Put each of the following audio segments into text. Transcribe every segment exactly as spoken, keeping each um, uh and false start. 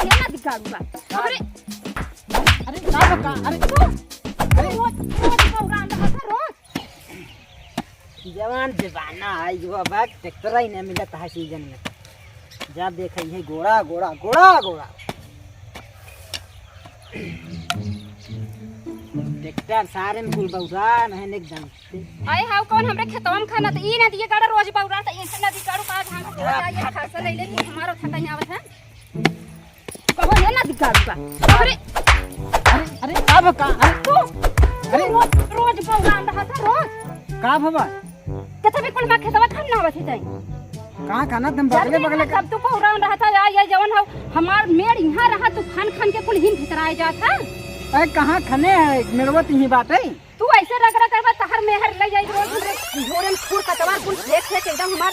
ये ना दिखा दूंगा। अरे, अरे, का बा, का? अरे, तू, अरे, रोज, रोज बौरान रहत है, रोज। जवान जमाना आई गवा बा, ट्रैक्टर ही ना मिलत है सीजन में। जा देखा, ये गोड़ा, गोड़ा, गोड़ा, गोड़ा। ट्रैक्टर सारे में कुल बौरान है एकदम। आए हाउ कौन हमरे खेतवा में खाना त ई ना दिए गाड़ा रोज बौरा त इनसे ना दी गाड़ू का धान को जाइए खासा ले ले तू हमारा खाता नहीं आवत है। कहो ये ना दी गाड़ू का। अरे अरे अरे का भा का? अरे तू अरे रोज रोज बौरा रहा था रोज। का भवा? कथे भी कुल मा खेतवा खान ना आवत है। कहाँ खाना तुम बगले बगले का? तब तू बौरा रहा था या ये जवन हो हमार मेड़ यहाँ रहा तू खान खान के कुल हिन भितराए जात है। अरे कहाँ खने है मेड़वा तिही बाटे। तू ऐसे रगड़ा करबा, तहर मेहर ले जाई रोज हमरे झोरे में खूर कतवा कुल फेंक फेंक एकदम हमार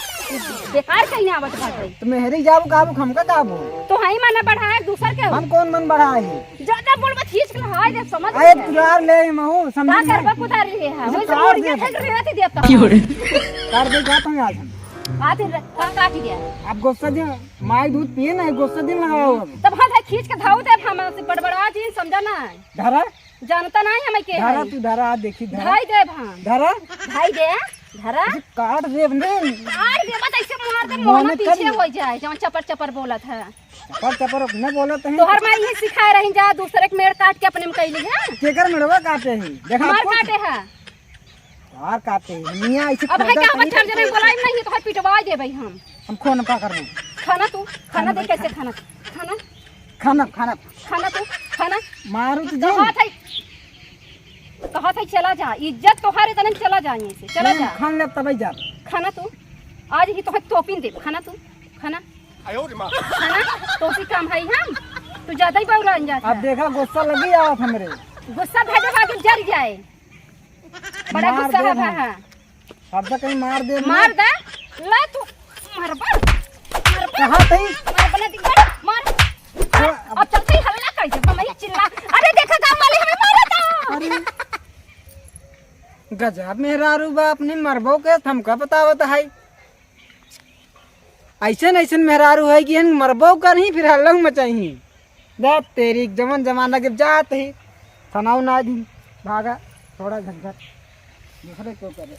बेकार कहीं आवत बाटे। तो मेहरी जाबू काबू, हमका काबू? तो हई मन बढ़ाए, दूसर के हो। हम कौन मन बढ़ाए है? ज्यादा बोलबा, खींच के हाय दे, समझ अरे गया? तुरार ले महू, समझ का में। करबा कुदारी है, हाँ, अरे वैसे तार मुर्गिया दे। फेंक रहे थे देता। की हो रे? तार दे, जात हूँ आज हम। आते रे, का काट दिया? आप गुस्सा दे, माई दूध पिए ना, गुस्सा दिन लगाओ अब। तब हाँ, खींच के धाऊ दे, हम बड़बड़ा जी, समझा ना। धरा। जानता नहीं हमें के धरा है। तू धरा, आ देखी धरा। धाई देब हम। धरा। धाई दे, धरा। अरे काट देब ने। काट देबा त ऐसे मार दे, मोहना मोहना पीछे कर। हो जाए, जवन चपर चपर बोलत है। चपर चपर अपने बोलत है। तोहर माई ही सिखाए रही जा, दूसरे के मेड़ काट के अपने में कैली है। केकर मेड़वा काटे है? देखा हमार खुद। काटे है। हमार काटे है। मियाँ ऐसे अब है खोदा क्या कहीं बच्चा जने बोलाई नहीं तो भाई पिटवा देबे हम। हम खोन पा करबो। खाना तू, खाना खाना दे भाई, कैसे खाना? खाना? खाना, खाना। खाना तू, खाना। मारू तो जिन। कहा था, कहा था चला जा, इज्जत तोहारे तने चला जा यहीं से, चला नहीं, जा। खान ले तबे जा। खाना तू, आज ही तोहे तोपिन दे, खाना तू, खाना। आयो रे माँ। खाना, तोसी काम है हम, तू ज्यादा ही बौरा जात अब है। देखा गुस्सा लगी आवत हमरे। गुस्सा भेजे बाकी जर जाए। बड़ा मार गुस्सा दे है हम। भाई। अब तो कहीं मार दे मार ना। दे, ले तू, मरबा, मरबा। कहाँ तई? मरबा ना दिखा, मार। तो अब अब चलते ही हल्ला कर दे, बम्बई चिल्ला। अरे देखा गाँव वाले हमें मारा था। अरे गजब मेहरारू बा, अपनी मरबो के हमका बतावत है। ऐसन ऐसन मेहरारू है कि हन मरबो करही, फिर हल्ला मचाई। जा तेरी जमन जमाना के जात ही, सनाऊ ना दिन, भागा, थोड़ा झंझट, दूसरे क्यों करे।